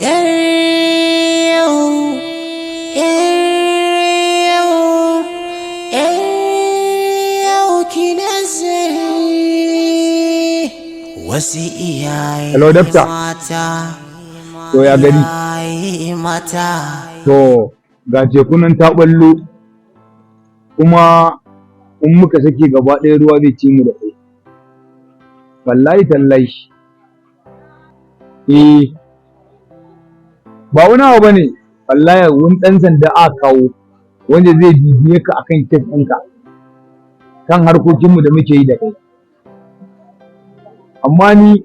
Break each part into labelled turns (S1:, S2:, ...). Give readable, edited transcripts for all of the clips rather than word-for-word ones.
S1: Yar yau, yar yau, yar yau ki nazari. Wasu iyaye
S2: Hello, doctor.
S1: mata,
S2: To, ya gari?
S1: iyaye mata.
S2: To, ga teku nan ta ɓallo, kuma in muka sake gaba ɗaya ruwa zai ci mu da kai. Wallahi tallahi. Eh, ba wani abu bane, wallahi wani ɗan sanda aka kawo wanda zai bibiye ka akan case ɗinka, kan harkokinmu da muke yi da kai. Amma ni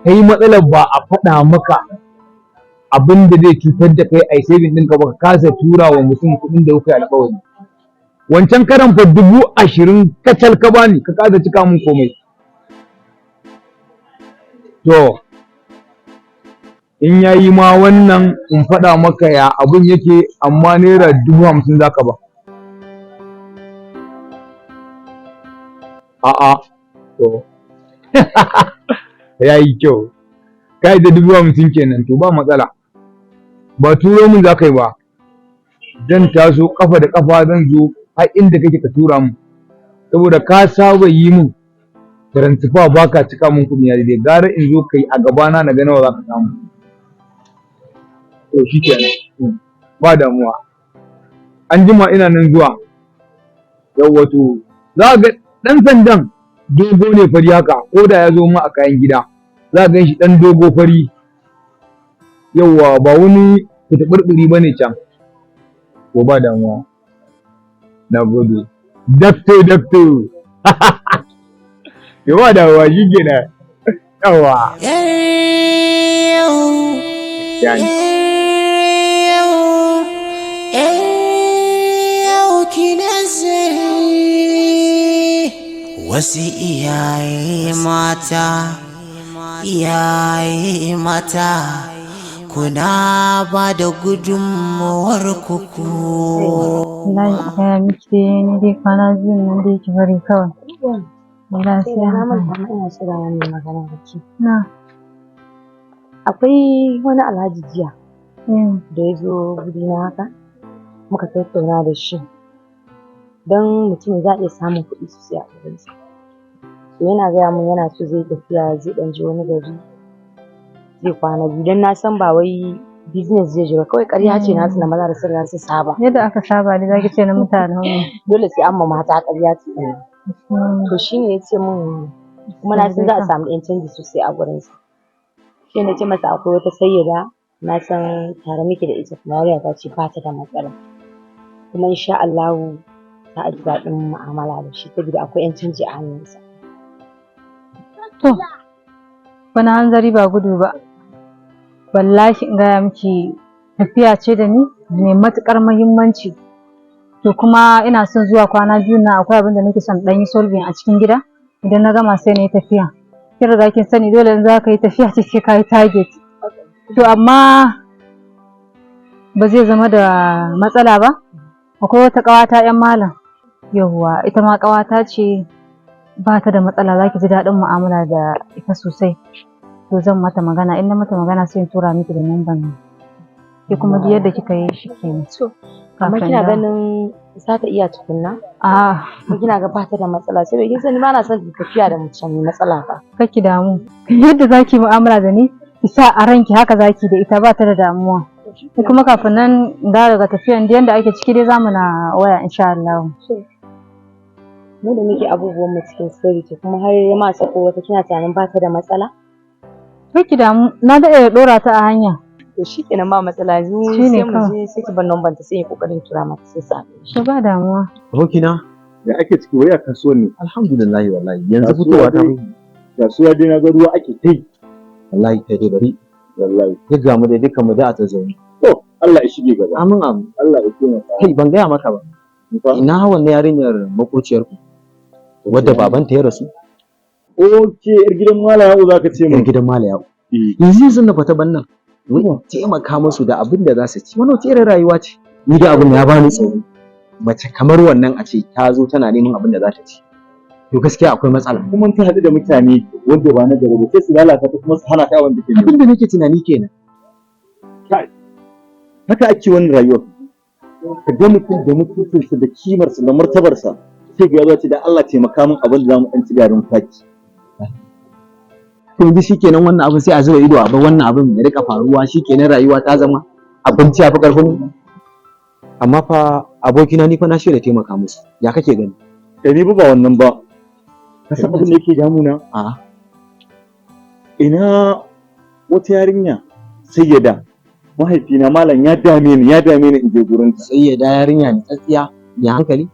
S2: kai matsalar ba a faɗa maka abin da zai cutar da kai ai saving ɗinka ba, ka kasa tura wa mutum kuɗin da kuka yi alƙawari. Wancan karan fa 20,000 kacal ka bani, ka kasa cika mun komai. To, in yayi ma wannan in faɗa maka ya abin yake, amma ₦50,000 za ka ba. A'a, to ya yi kyau. Ka yi da 50,000 kenan, to ba matsala. Ba turo min za ka yi ba. Zan taso ƙafa da ƙafa, zan zo har inda kake ka tura min. Saboda ka saba yi min transfer ba ka cika min kuɗi na daidai, gara in zo ka yi a gabana na ga nawa za ka samu. To shi kenan, ba damuwa. An jima ina nan zuwa. Yawwa, to za ka ga ɗan sandan dogo ne fari haka, ko da ya zo ma a kayan gida za ka gan shi ɗan dogo fari. Yawwa, ba wani kutuɓurɓuri ba ne can. To, ba damuwa. Na gode. Dakto, dakto. To, ba damuwa, shi kenan. Yawwa.
S1: Yar yau,
S2: Yani.
S1: yar yau, yar yau ki nazari. Wasu iyaye mata, iyaye mata, kuna ba da gudunmawar ku.
S3: Wallahi a gaya miki dai, ni dai kwana biyun nan dai ki bari kawai. Wallahi sai
S4: Na
S3: hankali.
S4: manta ma ina so dama mu yi magana da ke.
S3: Na.
S4: Akwai wani alhaji jiya da ya zo gurina haka, muka tattauna da shi. Don mutum za a iya samun kuɗi sosai a wurinsa. To, yana gaya min yana so zai yi tafiya, zai ɗan je wani gari, zai kwana biyu, don na san ba wai business zai je ba, kawai ƙarya ce nasu na maza da sun riga sun saba.
S3: Yadda aka saba dai zaki ce na mutanen mu.
S4: Dole sai an ma mata ƙarya tukuna. To, shi ne ya ce min, kuma na san za a samu ɗan canji sosai a gurinsa. Shi ne na ce masa akwai wata sayyada na san tare muke da ita, kuma yarinya ta ce ba ta da matsala. Kuma insha Allahu za a ji daɗin mu'amala da shi saboda akwai ƴan canji a hannunsa.
S3: To, wani hanzari ba gudu ba. Wallahi in gaya miki, tafiya ce da ni mai matuƙar muhimmanci. To, kuma ina son zuwa kwana biyun nan, akwai abin da nake son ɗan yi solving a cikin gida. Idan na gama sai na yi tafiya. Kin riga kin sani, dole in za ka yi tafiya ce sai ka yi target. To, amma ba zai zama da matsala ba. Akwai wata ƙawata 'yan malam. Yawwa, ita ma ƙawata ce, ba ta da matsala, za ki ji daɗin mu'amala da ita sosai. To, zan mata magana, in na mata magana sai in tura miki da numban. Ke kuma duk yadda kika yi shi kenan.
S4: To, amma
S3: Kafin
S4: kina
S3: dawo.
S4: ganin za ta iya tukunna?
S3: Ah,
S4: Ko kina ga ba ta da matsala? Saboda kin sani ba na son tafiya da mace mai matsala ba.
S3: Kar ki damu. Yadda za ki mu'amala da ni, ki sa a ranki haka za ki da ita, ba ta da damuwa. Ni kuma kafin nan in dawo daga tafiyan, duk yanda ake ciki dai zamu na waya insha Allah.
S4: Mu da muke abubuwan mu cikin sirri, to kuma har ma sako wata, kina tunanin ba ta da matsala?
S3: Kar ki damu, na daɗe da ɗora ta a hanya.
S4: To, shikenan, ba matsala, yanzu
S3: Shine
S4: sai mu
S3: kawai.
S4: je, sai ki bar number ta, sai in yi kokarin tura mata sai sa.
S3: To, ba damuwa.
S5: Abokina,
S6: Da ake ciki wai a kasuwar ne?
S5: Alhamdulillah wallahi. Yanzu
S6: Kasuwa
S5: fitowa ta
S6: Kasuwa dai na ga ruwa ake ta yi.
S5: Wallahi kai dai bari.
S6: Wallahi.
S5: Duk ga mu dai, dukkan mu da a zaune.
S6: To, Allah ya shige gaba.
S5: Amin amin.
S6: Allah ya taimaka.
S5: Kai, ban gaya maka ba.
S6: Fa?
S5: Ina wannan yarinyar makociyar ku? Wadda babanta ya rasu?
S6: Oke, yar gidan Malam Ya'u zaka ce
S5: Yar
S6: min.
S5: gidan Malam Ya'u.
S6: Eh.
S5: Yanzu yanzu na fita bannan. Wai in taimaka musu da abin da za su ci. Wannan wace irin rayuwa ce? Ni da abin ya bani tsoro. Mace kamar wannan a ce ta zo tana neman abin da za ta ci. To, gaskiya akwai matsala.
S6: Kuma ta haɗu da mutane wanda ba na gari ba, sai su lalata ta kuma su hana ta abin da ke nema.
S5: Abin da nake tunani kenan.
S6: Kai, haka ake wannan rayuwar. Ka ga mutum da mutuncinsa da kimarsa da martabarsa, sai ga ya zo ce, da Allah taimaka min abin da zamu dan ci garin kwaki.
S5: To yanzu shikenan, wannan abin sai a zuba ido a bar wannan abin ya rika faruwa. Shikenan, rayuwa ta zama abinci ya fi karfin mu. Amma fa abokina, ni fa na shirya taimaka musu. Ya kake gani?
S6: Da ni ba wannan ba. Ka san abin da yake damuna?
S5: A.
S6: Ina wata yarinya, Sayyada, mahaifina malam ya dame ni, ya dame ni in je gurin ta.
S5: Sai ya da yarinya ne tsatsiya mai hankali.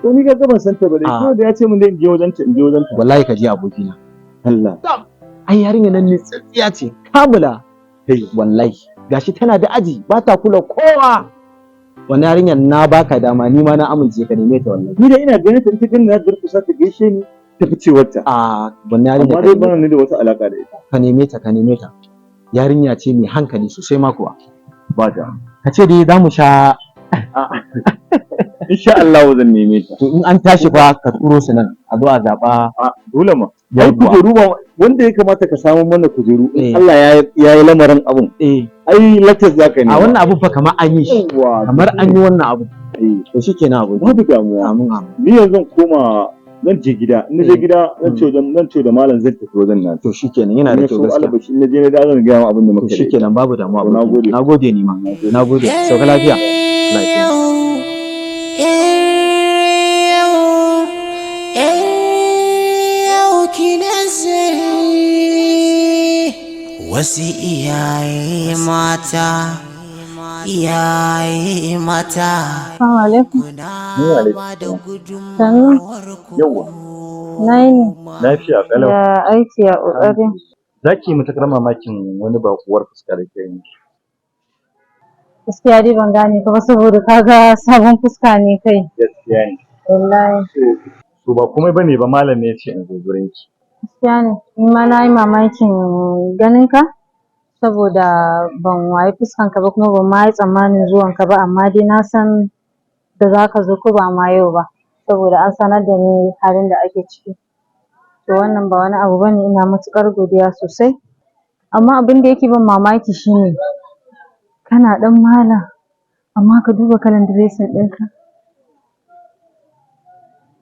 S6: To ni ga ban san ta ba dai.
S5: A.
S6: Kawai da ya ce min dai in je wajen ta, in je wajen ta.
S5: Wallahi ka je, abokina.
S6: Allah.
S5: Ai yarinya nan ne tsatsiya ce kamula.
S6: Kai.
S5: Wallahi gashi tana da aji, ba ta kula kowa. Wannan yarinyar na baka dama, ni ma na amince ka neme ta wallahi.
S6: Ni da ina ganin ta, in ta gani na durƙusa ta gaishe ni, ta ficewar ta.
S5: A, wannan yarinya
S6: Amma
S5: ka
S6: dai
S5: neme.
S6: bana ni da wata alaka da ita.
S5: Ka neme ta, ka neme ta. Yarinya ce mai hankali sosai ma kuwa.
S6: Ba da.
S5: Ka ce dai za mu sha.
S6: Insha Allah zan neme ta.
S5: To, in an tashi fa ka turo su nan a zo a zaɓa.
S6: A, dole ma. Ai
S5: Yawwa.
S6: kujeru ba wanda ya kamata ka samu mana kujeru in
S5: Eh.
S6: Allah ya yi lamarin abun.
S5: Eh.
S6: Ai latas za ka nema.
S5: A, wannan abun fa kamar an yi shi.
S6: Yawwa.
S5: Kamar an yi wannan abu.
S6: Eh.
S5: To shikenan, aboki.
S6: Babu damuwa.
S5: Amin, amin.
S6: Ni yanzu zan koma, zan je gida. In na je
S5: Eh.
S6: gida zan ce wajen, zan ce da malam zan tafi wajen nan.
S5: To shikenan, yana da
S6: In ya
S5: kyau
S6: so
S5: gaskiya.
S6: alabashi in na je na da zan gaya ma abin da
S5: To
S6: muka da ita.
S5: shikenan, babu damuwa,
S6: To, na
S5: aboki.
S6: gode.
S5: Nagode, ni ma nagode. Sauka lafiya, lafiya.
S1: Yau nazari. Wasu iyaye mata, iyaye mata,
S3: Assalamu alaikum.
S1: kuna ba da
S3: Sannu.
S1: gudunmawar ku.
S6: Yawwa.
S3: Na yi ne.
S6: Lafiya kalau.
S3: Ya aiki, ya ƙoƙari?
S6: Za ki yi matuƙar mamakin wani baƙuwar fuska da ke yi.
S3: Gaskiya dai ban gane ka ba, saboda kaga sabon fuska ne kai.
S6: Gaskiya ne.
S3: Wallahi.
S6: To, ba komai bane ba, malam ne ya ce in zo gurin ki.
S3: Gaskiya ne. Ni ma na yi mamakin ganin ka, saboda ban wayi fuskan ka ba, kuma ban ma yi tsammanin zuwan ka ba, amma dai na san da za ka zo ko ba ma yau ba, saboda an sanar da ni halin da ake ciki. To, wannan ba wani abu bane, ina matuƙar godiya sosai. Amma abin da yake ban mamaki shine kana ɗan malam, amma ka duba kalan dressing ɗinka.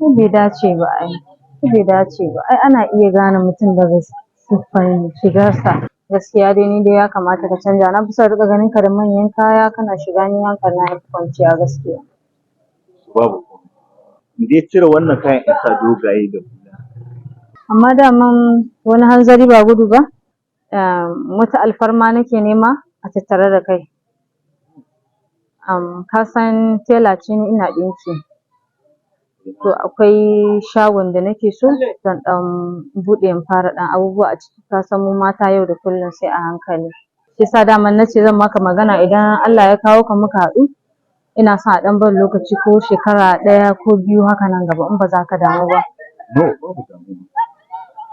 S3: Ai bai dace ba ai. Ai bai dace ba. Ai ana iya gane mutum daga siffan shigarsa. Gaskiya dai ni dai ya kamata ka canja. Na fi son in riƙa ganin ka da manyan kaya kana shiga, ni hankali na yafi kwanciya gaskiya.
S6: Babu komai. In dai cire wannan kayan in sa dogaye da hula.
S3: Amma daman wani hanzari ba gudu ba. Wata alfarma nake nema a tattare da kai. Ka san tela ce ni, ina ɗinki. To, akwai shagon da nake so zan ɗan buɗe in fara ɗan abubuwa a ciki. Ka san mu mata yau da kullum sai a hankali. Shi yasa daman nace zan maka magana idan Allah ya kawo ka muka haɗu. Ina son a ɗan ban lokaci ko shekara ɗaya ko biyu haka nan gaba, in ba za ka damu ba.
S6: No, babu damuwa.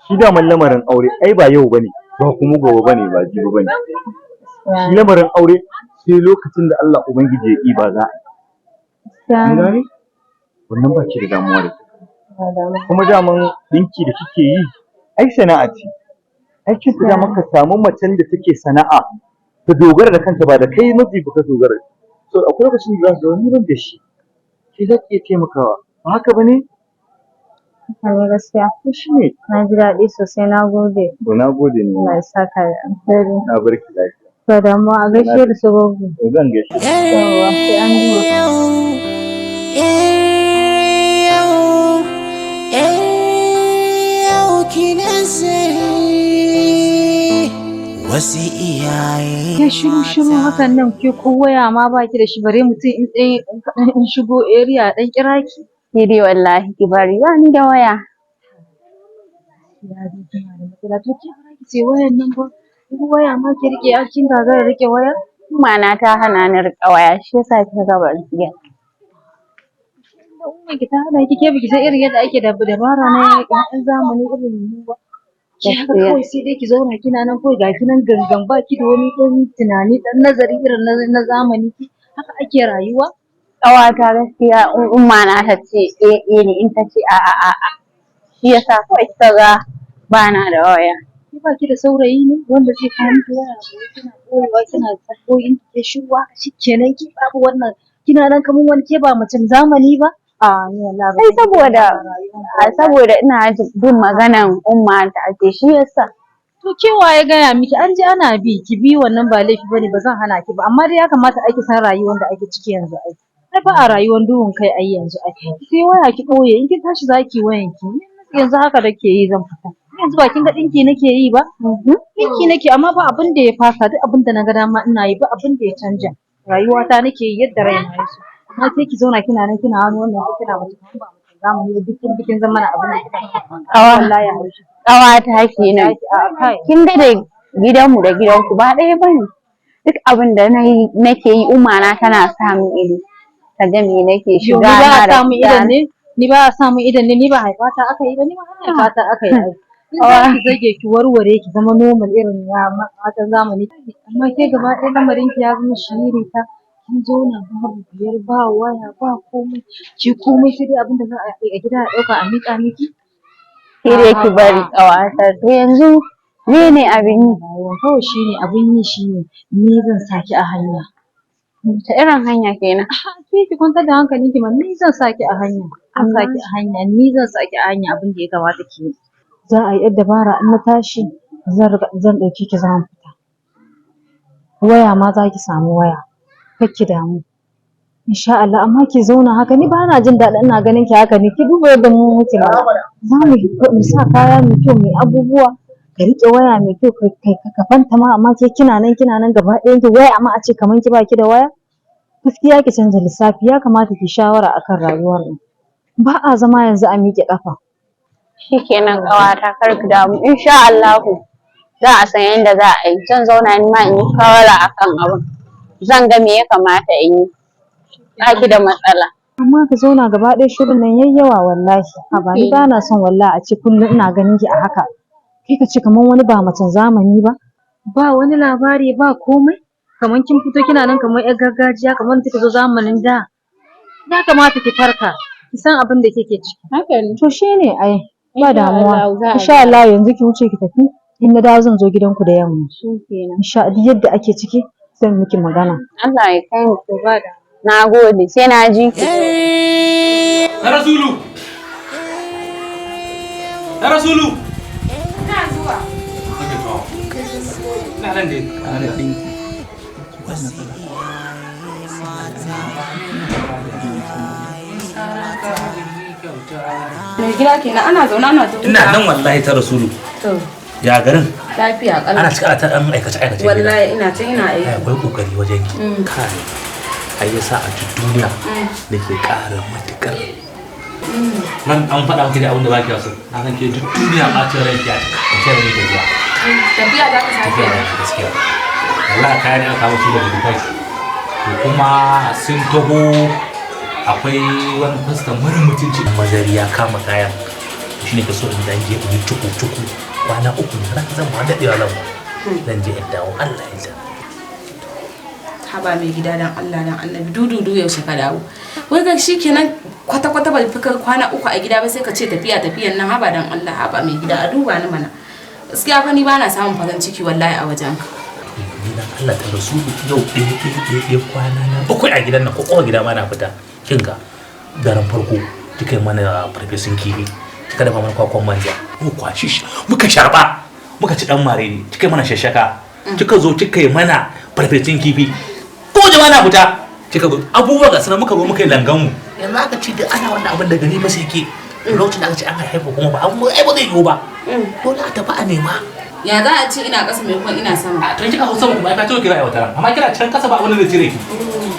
S6: Shi daman lamarin aure ai ba yau bane, ba kuma gobe bane, ba jibi bane. Shi lamarin aure sai lokacin da Allah Ubangiji ya ƙi ba za a yi. Kin gane? Wannan ba ki da damuwa da
S3: Ba damuwa.
S6: Kuma daman ɗinki da kike yi ai sana'a ce. Ai kin fi dama ka samu macen da take sana'a ta dogara da kanta, ba da kai miji ba ka dogara. So akwai lokacin da za ka ga ni ban da shi. Ke za ki iya taimakawa. Ba haka bane?
S3: Haka ne gaskiya.
S6: To shi ne.
S3: Na ji daɗi sosai, na gode.
S6: To, na gode ni.
S3: Allah ya saka da alheri.
S6: Na bar ki lafiya.
S3: Ba damuwa, a gaishe da su goggo.
S6: To, zan gaishe su.
S3: Yawwa, sai an jima.
S1: Yau ki nazari. Wasu iyaye
S3: Ke shiru shiru hakan nan, ke ko waya ma baki da shi, bare mutum in ɗan in shigo area ɗan kira ki.
S7: Ni dai wallahi ki bari, ba ni da waya.
S3: Ya dai kina da matsala. To, ke ba ki ce wayan nan ba? Ko waya ma ki riƙe, har kin gagara riƙe waya?
S7: Umma na ta hana ni riƙe waya, shi yasa kika ga ban siya.
S3: Tunda umman ki ta hana ki, ke baki san irin yadda ake da dabara na ƴan zamani irin mu ba. Ki haka
S7: Gaskiya.
S3: kawai sai dai ki zauna kina nan kawai, ga ki nan gangan, ba ki da wani ɗan tunani, ɗan nazari irin na zamani. Haka ake rayuwa?
S7: Ƙawata, gaskiya in umma na ta ce eh eh ne, in ta ce a'a a'a. Shi yasa kawai kika ga bana da waya.
S3: Ki ba ki da saurayi ne wanda zai kawo miki waya gobe kina ɓoyewa kina sabgoyin ki ke shiru haka shikenan ki babu wannan kina nan kamar wani ke ba macen zamani ba? A ni wallahi ba
S7: Sai
S3: zan iya
S7: saboda
S3: wannan rayuwan ba wallahi.
S7: Saboda ina bin maganan umma da ake shi yasa.
S3: To ke wa ya gaya miki an je ana bi ki bi wannan ba laifi bane ba zan hana ki ba amma dai ya kamata ai ki san rayuwar da ake ciki yanzu ai. Ai ba a rayuwar duhun kai ai yanzu ai. Ki sai waya ki ɓoye in kin tashi za ki yi wayan ki. Yanzu haka nake yi zan fita. Yanzu ba kin ga ɗinki nake yi ba? Ɗinki nake amma ba abin da ya fasa duk abin da na ga dama ina yi ba abin da ya canja. Rayuwata nake yi yadda raina ya so. Amma sai ki zauna kina nan kina wani wannan ko kina mace kamar ba mace zamani ba duk kin bi kin zama mana abin da kika
S7: Ƙawa
S3: wallahi haushi.
S7: Ƙawata kenan.
S3: Wallahi a'a kai.
S7: Kin ga da gidanmu da gidanku ba ɗaya bane. Duk abin da nayi nake yi umma na tana sa min ido. Ta ga me nake
S3: Yo
S7: shiga
S3: ni ba
S7: na
S3: a
S7: da
S3: sa min
S7: fita
S3: idon ne? Ni ba a sa min idon ne? Ni ba haifata aka yi ba? Ni ma ai haifata aka yi ai. In za ki zage ki warware ki zama normal irin na matan zamani. Amma ke gaba ɗaya lamarin ki ya zama shiririta. Kin zauna babu biyar ba waya ba komai. Ki komai sai dai abin da za a yi a gida a ɗauka a miƙa miki.
S7: Ke dai ki bari ƙawata. To yanzu mene abin yi?
S3: Rayuwa kawai shine abin yi shine ni zan sa ki a hanya.
S7: Wace irin hanya kenan?
S3: Ke ki kwantar da hankalinki ma ni zan sa ki a hanya. Zan sa ki a hanya ni zan sa ki a hanya abin da ya kamata ki yi. Za a yi ƴar dabara in na tashi zan riƙa zan ɗauke ki za mu fita. Waya ma za ki samu waya. Kar ki damu. Insha Allah amma ki zauna haka ni ba na jin daɗin ina ganin ki haka ne ki duba yadda mu muke mana. Za mu mu sa kaya mai kyau mu yi abubuwa ka riƙe waya mai kyau ka fantama amma ke kina nan kina nan gaba ɗayan ki waya amma a ce kamar ki baki da waya. Gaskiya ki canza lissafi ya kamata ki shawara akan rayuwar nan. Ba a zama yanzu a miƙe ƙafa.
S7: Shikenan ƙawata kar ki damu insha Allahu za a san yadda za a yi zan zauna ni ma in yi shawara akan abun zan ga me ya kamata in yi ba ki da matsala.
S3: Amma ka zauna gaba ɗaya shirin nan yayi yawa wallahi. Haba ni ba na son wallahi a ce kullum ina ganin ki a haka. Kai ka ce kamar wani ba macen zamani ba. Ba wani labari ba komai. Kamar kin fito kina nan kamar ƴar gargajiya kamar kika zo zamanin da. Ya kamata ki farka ki san abin da kike ciki.
S7: Haka ne.
S3: To shine ai ba
S7: Insha
S3: damuwa.
S7: Allahu za a
S3: Insha Allah yanzu ki wuce ki tafi. In na dawo zan zo gidanku da yamma.
S7: Shikenan.
S3: Insha duk yadda ake ciki zan miki magana.
S7: Allah ya kai mu.
S3: To ba damuwa.
S7: Na gode sai na ji ki.
S8: Na Rasulu! Na Rasulu!
S4: Ina zuwa.
S8: Ina nan dai. Ana ɗinki.
S4: Mai gida kenan ana zaune ana ta
S8: Ina nan wallahi ta Rasulu.
S4: To,
S8: Ya garin
S4: lafiya kalau.
S8: ana cika ana ta ɗan aikace aikace.
S4: Wallahi ina can ina
S8: Ai
S4: aiki.
S8: akwai kokari wajen ki. Kai. Ai yasa a duk duniya nake ƙara matuƙar. Nan an faɗa miki da abin da baki so. Na san ke duk duniya ɓacin rai ki a cikin rai ke zuwa.
S4: Tafiya za ka sake.
S8: Tafiya da gaskiya. Wallahi kayan aka kawo su daga Dubai. To kuma sun taho akwai wani kwastam mara mutunci mazari ya kama kayan. Shi ne ka so in dan je in yi cuku-cuku kwana 3 ne ran zan ba daɗewa zan ba. Zan je in dawo Allah ya yarda.
S4: Haba mai gida dan Allah dan Annabi dududu yaushe ka dawo. Wai ga shikenan kwata kwata ba fi kwana 3 a gida ba sai ka ce tafiya tafiyan nan haba dan Allah haba mai gida a duba ni mana. Gaskiya fa ni bana samun farin ciki wallahi a wajen ka.
S8: Ni dan Allah ta rasu yau ɗaya ɗaya ɗaya ɗaya kwana na 7 a gidan nan ko kowa gida ma na fita. Kin ga daren farko kika yi mana farfesun kifi kika dafa mana kwakwan manja mu kwashi shi muka sharba muka ci dan mareni kika yi mana shashaka kika zo kika yi mana farfesun kifi ko jama'a na fita kika zo abubuwa ga sanan muka zo muka yi langan mu yanzu aka ce duk ana wannan abin daga ni fa sai ke lokacin da aka ce an haifa kuma ba abu ai ba zai yiwu ba dole a tafi a nema.
S4: Ya za a ce ina ƙasa maimakon ina sama.
S8: A to kika hausa kuma ai ka to kira ai wata amma kira can kasa ba abin da zai cire ki.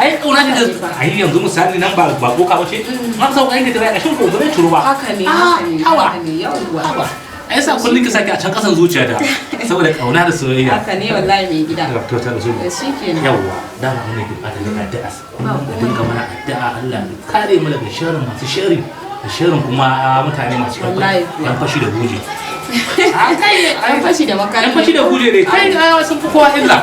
S8: Ai kauna ne da ai yanzu misali nan ba ba koka bace. An sauka inda tana kashin ko ba zai ciro ba.
S4: Haka ne haka ne haka ne yawwa.
S8: Ai sa kullun ki saki a can kasan zuciyata saboda kauna da soyayya.
S4: Haka ne wallahi mai gida.
S8: To ta rasu.
S4: Shikenan.
S8: Yawwa dama mun ne bukatar da addu'a. Kullum a dinga mana addu'a Allah ya kare mu daga sharrin masu sharri da sharrin kuma mutane masu yan fashi da guje.
S4: Yan fashi da makami.
S8: Yan fashi da guje ne kai sun fi kowa illa.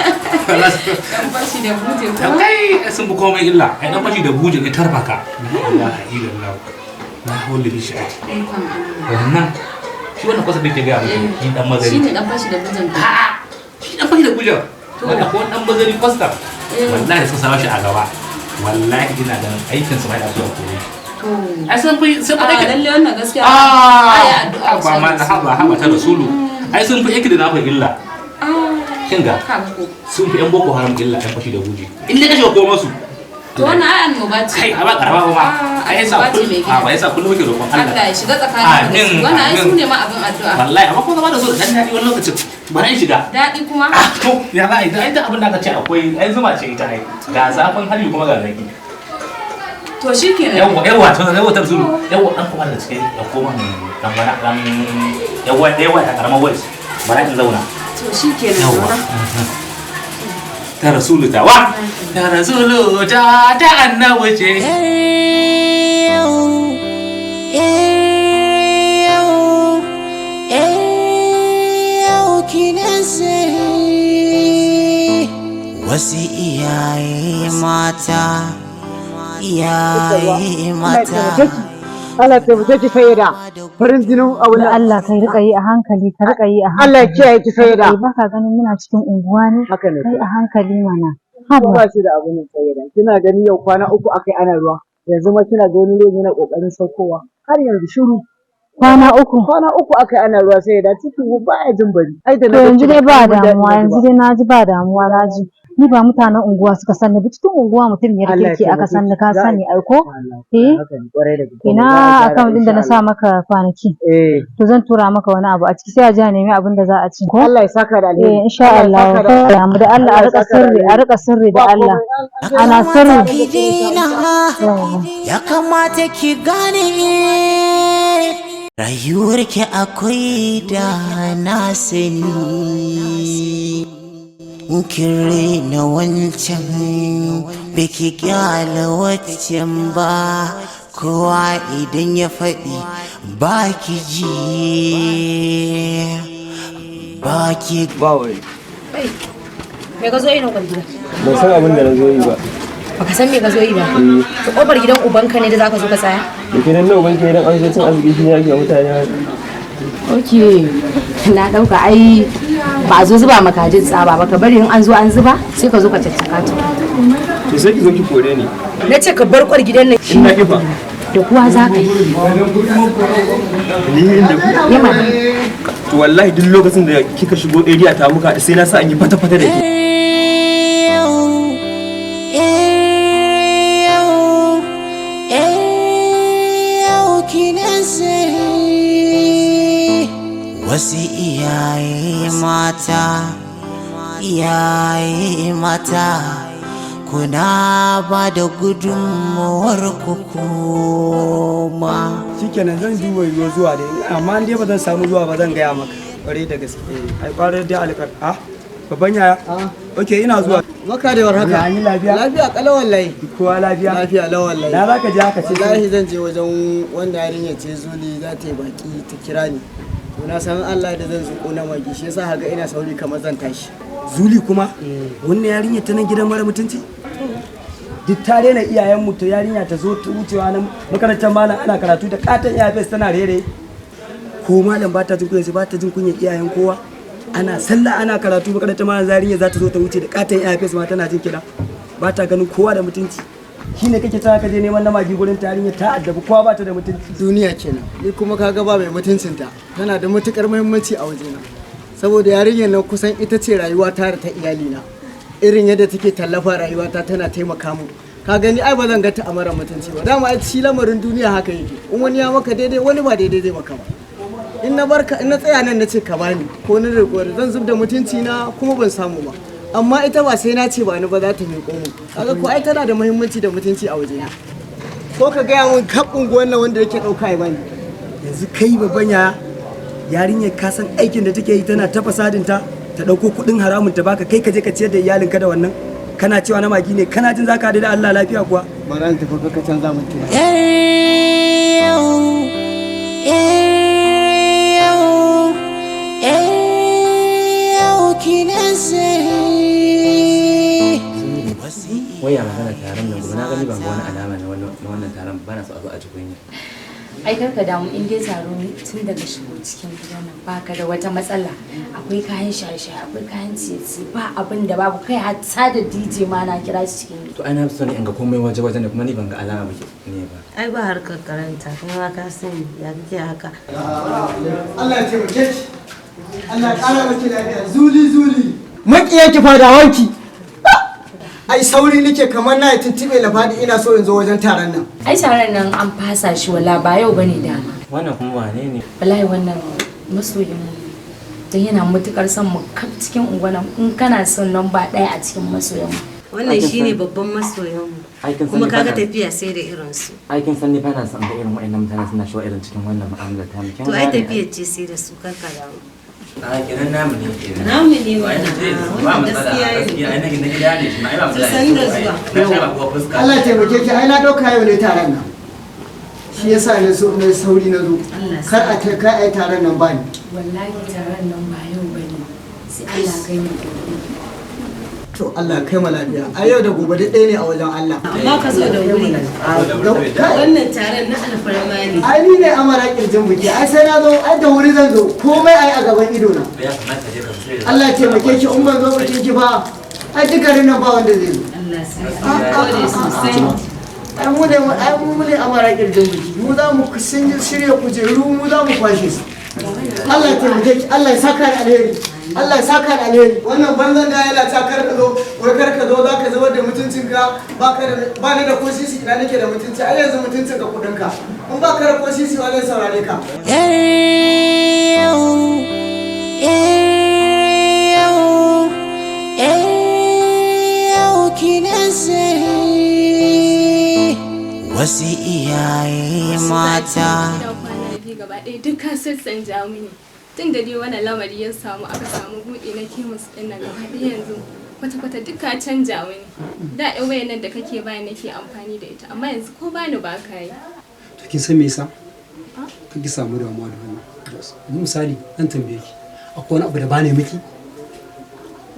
S4: Yan fashi da guje kuma.
S8: Kai sun fi komai illa. Ai dan fashi da guje ne tarfa ka. La ilaha illallah. La hawla bi shi'ati. Wannan Shi wannan kwasa da ke gaya miki shi dan mazari.
S9: Shi ne dan fashi da bujan.
S8: A'a, shi dan fashi da bujan. Wanda ko dan mazari kwasta. Wallahi suka sa shi a gaba. Wallahi ina ganin aikin su ma yana so a kore shi.
S9: To.
S8: Ai sun fi sun fi
S9: A
S8: aikin.
S9: lalle wannan gaskiya.
S8: Ah,
S9: Ai addu'a.
S8: ba ma haba haba ta rasulu. Ai sun fi aiki da nafa illa. Kin ga
S9: Kaga ko.
S8: sun fi yan boko haram illa yan fashi da buji. In dai ka shiga koma su.
S9: To wannan ai annoba ce.
S8: Kai a ba karama ba ma.
S9: Ah,
S8: Ai yasa
S9: annoba ce mai
S8: kullum a ba
S9: gida.
S8: yasa kullum muke roƙon Allah.
S9: Allah ya shiga tsakanin da
S8: Amin.
S9: su. Wannan ai
S8: Amin.
S9: su ne ma abin addu'a.
S8: Wallahi amma ko zama da su da dan daɗi wani lokacin. Bari in shiga.
S9: Daɗi kuma.
S8: Ah, to ya za a yi ai duk abin da aka ce akwai ai zuma ce ita ai. Ga zafin hali kuma ga zaki.
S9: To shikenan.
S8: Yawwa yawwa to yawwa ta zuru. Yawwa dan kuma da cikin da koma dan wani dan yawwa yawwa ta karamar voice. Bari in zauna.
S9: To shikenan.
S8: Yawwa.
S9: Zauna.
S8: Ta rasulu ta wa. Ta rasulu ta ta annabi ce.
S1: Wasu iyaye mata, iyaye mata.
S10: Allah taimake ki sayyada. Farin jinin abu
S3: Da Allah ka rika yi a hankali, ka rika yi a hankali.
S10: Allah ya kiyaye ki sayyada.
S3: Kai baka ganin muna cikin unguwa ne?
S10: Haka ne.
S3: Kai a hankali mana.
S10: Ko
S3: Haba.
S10: ba shi da abin nan sayyada. Kina gani yau kwana 3 akai ana ruwa. Yanzu ma kina ga wani ruwan yana kokarin saukowa. Har yanzu shiru.
S3: Kwana 3.
S10: Kwana 3 akai ana ruwa sayyada. Cikin mu baya jin bari. Ai da
S3: To
S10: na ga
S3: yanzu
S10: kina
S3: dai ba
S10: mun daɗi
S3: damuwa,
S10: na ji
S3: yanzu
S10: ba.
S3: dai na ji ba damuwa na ji. Ni ba mutanen unguwa suka sani ba, cikin unguwa mutum ya
S10: Allah ya
S3: kirki aka
S10: taimake
S3: sani
S10: ki.
S3: ka
S10: Za a
S3: sani ai ko?
S10: Allah.
S3: Eh?
S10: Haka ne kwarai da gaske.
S3: Ina
S10: Za a gyara
S3: account din da na
S10: insha
S3: sa
S10: Allah.
S3: maka kwanaki.
S10: Eh.
S3: To zan tura maka wani abu a ciki sai a je a nemi abin da za a ci ko?
S10: Allah ya saka da
S3: Eh
S10: alheri.
S3: insha
S10: Allah ya
S3: Allah.
S10: saka da
S3: Kar damu da Allah
S10: Allah
S3: a
S10: ya
S3: rika
S10: saka da
S3: sirri, a
S10: alheri.
S3: rika sirri da
S10: Ba
S3: Allah.
S10: komai.
S3: Ana
S1: Kamata
S3: sirri.
S1: ki daina,
S3: Yawwa.
S1: ya kamata ki gane rayuwarki akwai da na sani. Kin raina wancan biki kyale waccan ba, kowa idan ya faɗi ba ki ji ba ki
S11: Ba wai.
S4: Kai, me ka zo yi nan kwar gida?
S11: Ban san abin da na zo yi ba.
S4: Baka san me ka zo yi ba?
S11: Eh.
S4: To kofar gidan ubanka ne da zaka zo ka tsaya?
S11: Da ke nan nawa banki idan an zo cin arziki shi ne ake wa mutane haka.
S4: Okay. Na dauka ai ba a zo zuba makajin tsaba ba, ka bari in an zo an zuba sai ka zo ka caccaka ta.
S11: To sai ki zo ki kore ni.
S4: Na ce ka bar kwar gidan nan.
S11: In na kifa.
S4: Da kuwa za ka yi.
S11: Ni inda ku.
S4: Yi mana.
S11: To wallahi duk lokacin da kika shigo area ta muka haɗu sai na sa an yi fata-fata da ke.
S1: Wasu iyaye mata, iyaye mata, kuna ba da gudunmawar ku kuma.
S12: Shikenan zan duba yiwuwar zuwa dai, amma in dai ba zan samu zuwa ba zan gaya maka. Kwarai da gaske. Ai kwarai dai alƙar. Ah, babban yaya. Okay, ina zuwa.
S10: Maka da warhaka.
S12: Ya yi lafiya?
S10: Lafiya kalau wallahi.
S12: Kowa lafiya?
S10: Lafiya lau wallahi.
S12: Na za ka je haka ce?
S10: Wallahi zan je wajen wanda yarinya ce Zuli za ta yi baki ta kira ni. To na san Allah da zan zuƙo na magi shi yasa haka ina sauri kamar zan tashi.
S12: Zuli kuma? Wannan yarinya ta nan gidan mara mutunci? Duk ta rena iyayenmu ta yarinya ta zo ta wucewa nan makarantar malam ana karatu da katon iyafes tana rere. Ko malam ba ta jin kunya ba ta jin kunyar iyayen kowa. Ana sallah ana karatu makarantar malam yarinya za ta zo ta wuce da katon iyafes ma tana jin kiɗa. Ba ta ganin kowa da mutunci. Shine kake ta ka je neman na magi gurin ta yarinya ta addabi kowa ba ta da mutunci.
S10: Duniya kenan. Ni kuma kaga ba mai mutuncinta. Tana da matukar muhimmanci a wajena. Saboda yarinyar nan kusan ita ce rayuwata da ta iyalina. Irin yadda take tallafa rayuwata tana taimaka mu. Ka gani ai ba zan ga ta a mara mutunci ba. Dama ai shi lamarin duniya haka yake. In wani ya maka daidai wani ba daidai zai maka ba. In na barka in na tsaya nan na ce ka bani ko na riƙo zan zub da mutunci na kuma ban samu ba. Amma ita ba sai na ce ba ni ba za ta miƙo mu. Kaga ko ai tana da muhimmanci da mutunci a wajena. Ko ka gaya mun kaf unguwan nan wanda yake ɗauka ya bani.
S12: Yanzu kai babban yaya yarinyar ka san aikin da take yi tana ta fasadinta ta ɗauko kuɗin haramun ta baka kai ka je ka ciyar da iyalinka da wannan kana cewa na magi ne kana jin zaka haɗu da Allah lafiya kuwa.
S10: Bara in tafi ka canza mun tunani.
S8: Wai ya magana taron nan gobe na gani ban ga wani alama na wannan taron ba na so a zo a ji kunya.
S4: Ai kar ka damu, in dai taro ne, tun daga shigo cikin gidan nan baka da wata matsala. Akwai kayan shaye-shaye, akwai kayan ciye-ciye, ba abin da babu. Kai, hatta da DJ ma na kira shi cikin gida.
S11: To ai na fi son in ga komai waje waje ne, kuma ni ban ga alama ba ne ba.
S13: Ai ba harkar karanta kuma ka sani ya kake haka.
S10: Allah ya taimake ki. Allah ya ƙara maki lafiya. Zuli zuli. Maƙiyanki fadawanki. Ai sauri nake kamar na yi tuntuɓe na faɗi, ina so in zo wajen taron nan.
S4: Ai taron nan an fasa shi, wala ba yau bane dama.
S11: Wannan kuma wane ne?
S4: Wallahi wannan masoyin mu ne. Dan yana matukar son mu kaf cikin unguwar, in kana son lamba ɗaya a cikin masoyan mu.
S13: Wannan shine babban masoyan mu.
S11: Ai kin san
S13: Kuma
S11: ni
S13: kaga
S11: bana-
S13: tafiya sai da irin su.
S11: Ai kin san ni bana son ga irin wa'annan mutane suna shiga irin cikin wannan mu'amalar ta mu. Kin
S13: To ai
S11: gane?
S13: tafiyar ce sai da su, kar ka damu.
S11: A kenan namu ne kenan.
S13: Namu ne
S11: To ai
S13: wannan.
S11: ba
S13: Wannan
S11: matsala.
S13: gaskiya ne.
S11: Gaskiya ai na gida ne shi ma, ai ba matsala.
S13: Sannu da zuwa.
S11: Na sha ba kuwa fuska.
S10: Allah ya taimake ki. Ai na ɗauka yau ne taron nan. Shi yasa na so na sauri na zo. Kar a ta kai ai taron nan ba ni.
S4: Wallahi taron nan ba yau bane, sai Allah kai mu gobe.
S10: To Allah ya kai mu lafiya. Ai yau da gobe duk ɗaya ne a wajen Allah.
S13: Amma ka zo da wuri. Wannan taron na alfarma ne.
S10: Ai ni ne amara kirjin biki. Ai sai na zo, ai da wuri zan zo. Komai ai a gaban ido na.
S11: Ya kamata je ka sai.
S10: Allah ya taimake ki, in ban zo bikin ki ba. Ai duk garin nan ba wanda zai zo.
S13: Allah sai. Gode sosai.
S10: Ai mu ne amara kirjin biki. Mu za mu shirya kujeru, mu za mu kwashe su. Allah ya taimake ki, Allah ya saka da alheri. Allah ya saka da alheri. Wannan banzan da yana ta kar ka zo, wai kar ka zo, za ka zubar da mutuncinka, ba ka da ba ni da ko sisi, ina nake da mutunci? Ai yanzu mutuncinka kudinka. In ba ka da ko sisi, wa zai saurare ka?
S1: Yau, yau, yau ki nazari. Wasu iyaye mata.
S14: Gida kwana biyu gaba ɗaya duk ka sassanja mini. Tun da dai wannan lamari ya samu, aka samu buɗe na kemis ɗin nan, gaba ɗaya yanzu kwata-kwata duk ka canja mini. Da ɗan wayan nan da kake bani nake amfani da ita, amma yanzu ko bani ba ka yi.
S15: To kin san me yasa? Kar ki samu damuwa da wannan. Yanzu misali zan tambaye ki, akwai wani abu da bane miki?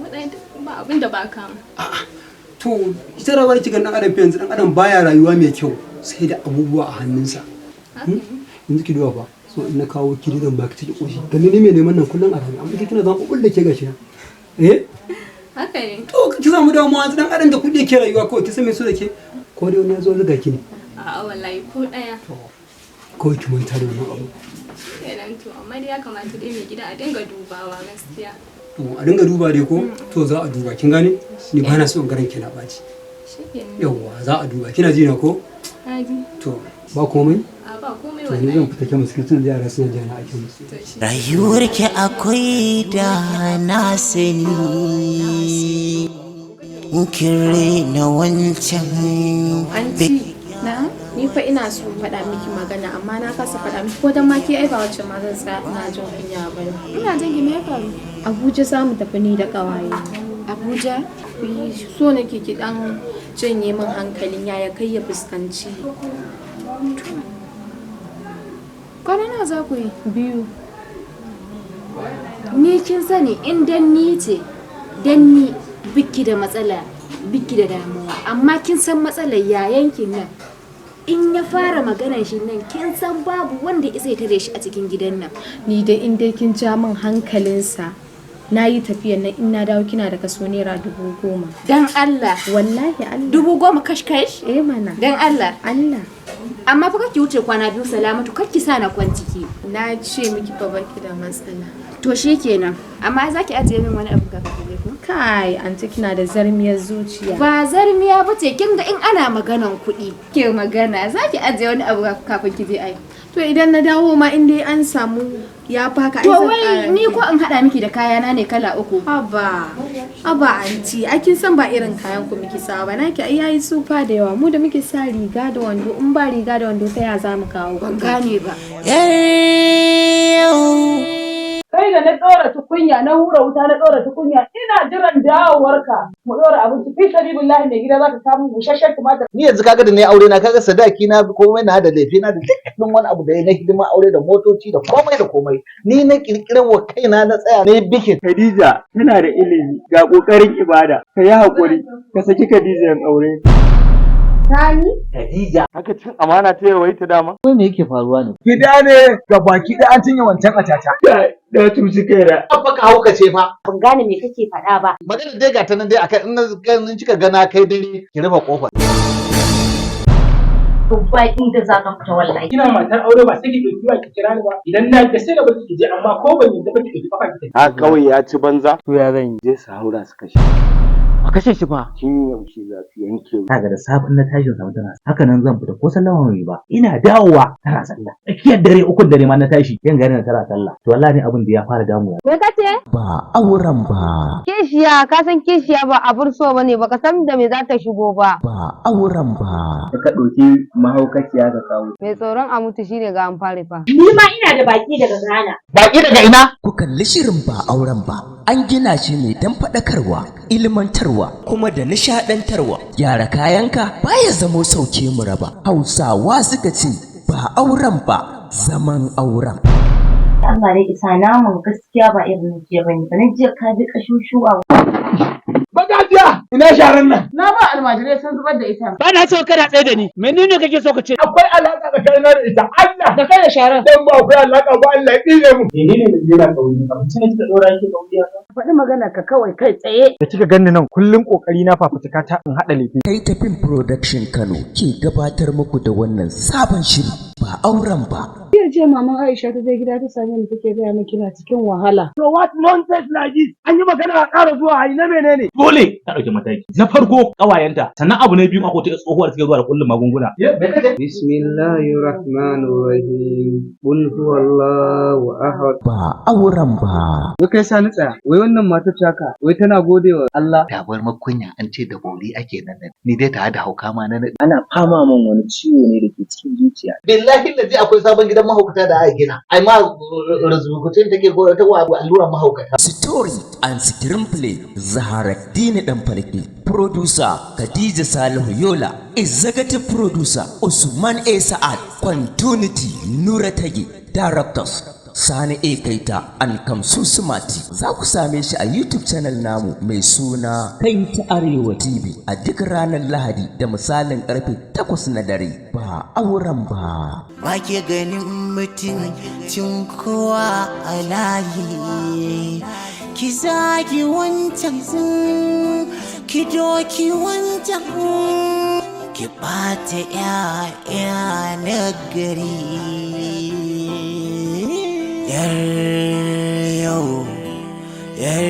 S14: Waɗanda ba abin da ba ka min.
S15: To ita rayuwar ki dan adam fa, yanzu dan adam baya rayuwa mai kyau sai da abubuwa a hannunsa. Yanzu ki duba fa, so in na kawo ki zan baki ciki koshi. Gani ni mai neman nan kullum a rana, amma ke kina zan kulle ke gashi nan. Eh?
S14: Haka ne.
S15: To ki samu damuwa, yanzu dan adam da kuɗi yake rayuwa kawai. Ki san me so da ke? Ko dai wani ya zo zuga ki ne?
S14: A'a wallahi, ko ɗaya.
S15: Kawai ki manta da wannan abu.
S14: Kenan to, amma dai ya kamata dai mai gida a dinga dubawa gaskiya.
S15: To a dinga duba dai ko? To za a duba, kin gane? Ni ba na so in garan ki na ɓaci.
S14: Shikenan.
S15: Yawwa, za a duba. Kina ji na ko?
S14: Na ji.
S15: To ba komai?
S14: A ba komai
S15: To ni
S14: wallahi.
S15: zan fita kemis, kin da yara suna jira na a kemis.
S1: Rayuwarki akwai da na sani, kin raina wancan.
S16: Anti, na'am, ni fa ina so in faɗa miki magana amma na kasa faɗa miki, ko dan ma ke ai ba wacce ma zan tsaya ina jin kunya ba ne.
S14: Ina jin ki, me ya faru?
S16: Abuja za mu tafi ni da ƙawaye.
S14: Abuja?
S16: So nake ki dan janye min hankalin yaya kai ya fuskanci.
S17: Kwana nawa za ku yi?
S16: 2.
S17: Ni kin sani, in dan ni ce, dan ni biki da matsala, biki da damuwa. Amma kin san matsalar yayankin nan. In ya fara maganar shi nan, kin san babu wanda isa ya tare shi a cikin gidan nan.
S16: Ni dai in dai kin ja min hankalinsa na yi tafiyan nan, in na dawo kina da kaso ₦10,000.
S17: Dan Allah.
S16: Wallahi Allah.
S17: 10,000 kash kash?
S16: Eh mana.
S17: Dan Allah.
S16: Allah.
S17: Amma fa kake wuce kwana 2, Salamatu, kar ki sa na kwanciki.
S16: Na ce miki fa baki da matsala.
S17: To shikenan. Amma za ki ajiye min wani abu kafin ki je ko?
S16: Kai, anti, kina da zarmiyar zuciya.
S17: Ba zarmiya ba ce, kin ga in ana maganan kuɗi ke magana, za ki ajiye wani abu kafin ki je ai.
S16: To idan na dawo ma, in dai an samu ya baka, ai
S17: To
S16: zan
S17: wai
S16: ƙara
S17: ni
S16: miki.
S17: ko in haɗa miki da kayana ne kala uku.
S16: Haba. Haba anti, ai kin san ba irin kayan ku muke sawa ba. Naki ai yayi tsufa da yawa. Mu da muke sa riga da wando, in ba riga da wando ta ya za mu kawo?
S17: Ban gane ba.
S18: Kai da na ɗora tukunya, na hura wuta, na ɗora tukunya, ina jiran dawowarka mu ɗora abinci, fi sabilillahi mai gida, zaka samu busasshen tumatir.
S19: Ni yanzu kaga da na yi aure na, kaga sadaki na, komai na da laifi na da dukkanin wani abu da ya na hidima aure da motoci da komai da komai, ni na kirkirar wa kaina, na tsaya na yi bikin.
S11: Khadija tana da ilimi ga ƙoƙarin ibada. Ka yi haƙuri ka saki Khadija in aure.
S13: Sani?
S6: Khadija. Haka cin amana ta yawaita dama.
S19: Wai me yake faruwa ne?
S2: Gida ne ga baki ɗaya an cinye wancan a caca.
S6: Da cuci kaina.
S19: Abba ka haukace fa.
S4: Ban gane me kake faɗa ba.
S19: Magana dai ga ta nan dai akan in na kika ga na kai dare ki rufe kofar.
S4: To ba inda za ka fita wallahi.
S8: Kina matar aure ba sai ki ɗauki wa ki kira ni ba. Idan na ga sai gaba ki je, amma ko ban yadda ba ki ɗauki kafa ki tafi.
S6: Ha kawai ya ci banza. To ya zan je su haura su kashe.
S5: A kashe shi fa.
S6: Tun yaushe za su yanke.
S8: Kaga da safe in na tashi samu tana haka nan, zan fita ko sallama mai ba, ina dawowa tana sallah. Tsakiyar dare, 3n dare ma na tashi yan gari na tana sallah. To wallahi ni abin da ya fara damuwa.
S13: Me kace?
S1: Ba auren ba.
S13: Kishiya, ka san kishiya ba abur so bane, baka san da me za ta shigo ba.
S1: Ba auren ba.
S11: Ka ɗauki mahaukaciya ka kawo.
S13: Mai tsoron a mutu shine ga an fare fa.
S4: Ni ma ina da baki daga Ghana.
S19: Baki daga ina?
S1: Ku kalli shirin Ba Auren Ba. An gina shi ne don faɗakarwa, ilmantarwa, kuma da nishaɗantarwa. Gyara kayanka baya zamo sauke mu raba. Hausawa suka ce ba auren ba, zaman auren.
S4: Allah dai isa namun gaskiya ba irin na jiya bane. Ba na jiya ka ji kashushuwa.
S2: Magajiya, ina sharan nan.
S18: Na ba almajirai sun zubar da ita.
S8: Ba na so kana tsaye da ni. Menene kake so ka ce?
S2: Akwai alaƙa tsakanina da ita. Allah.
S18: Da kai da sharan.
S2: Dan ba akwai alaƙa ba, Allah ya tsine mu.
S8: Menene ne jira kauri? Abinci ne kika dora yake kauri haka?
S18: Faɗi magana ka kawai kai tsaye.
S11: Da kika ganni nan kullum kokari na fafutuka ta in haɗa lefe.
S1: Kai tafin Production Kano ke gabatar muku da wannan sabon shiri Ba Auren Ba.
S18: Jiya jiya maman Aisha ta je gida ta same ni take gaya min kina cikin wahala.
S2: To what nonsense like this? An yi magana a ƙara zuwa a yi na menene?
S8: Dole ta ɗauki mataki. Na farko ƙawayenta, sannan abu na biyu akwai ta tsohuwar take zuwa da kullum magunguna.
S15: Bismillahirrahmanirrahim. Qul huwallahu ahad.
S1: Ba Auren Ba.
S15: Wai kai Sani tsaya, wai wannan matar taka, wai tana gode wa Allah.
S19: Tabar makunya an ce da bori ake nan, ni dai tare da hauka ma na naɗe.
S5: Ana fama min wani ciwo ne da ke cikin zuciya.
S19: Billahi lazi akwai sabon gidan mahaukata da aka gina. Ai ma rubucin take ko ta alluran mahaukata.
S1: Story and screenplay Zaharaddini Dan Falke. Producer Khadija Salihu Yola. Executive Producer Usman A. Sa'ad. Continuity Nura Tage. Directors Sani A. Kaita and Kamsu Sumati. Za ku same shi a YouTube channel namu mai suna Kaita Arewa TV a duk ranar Lahadi da misalin karfe 8 na dare. Ba Auren Ba.
S20: Ba ki ganin mutuncin kowa a layi, ki zagi wancan, ki doki wancan, ki ɓata 'ya'ya na gari. Yar yau, yar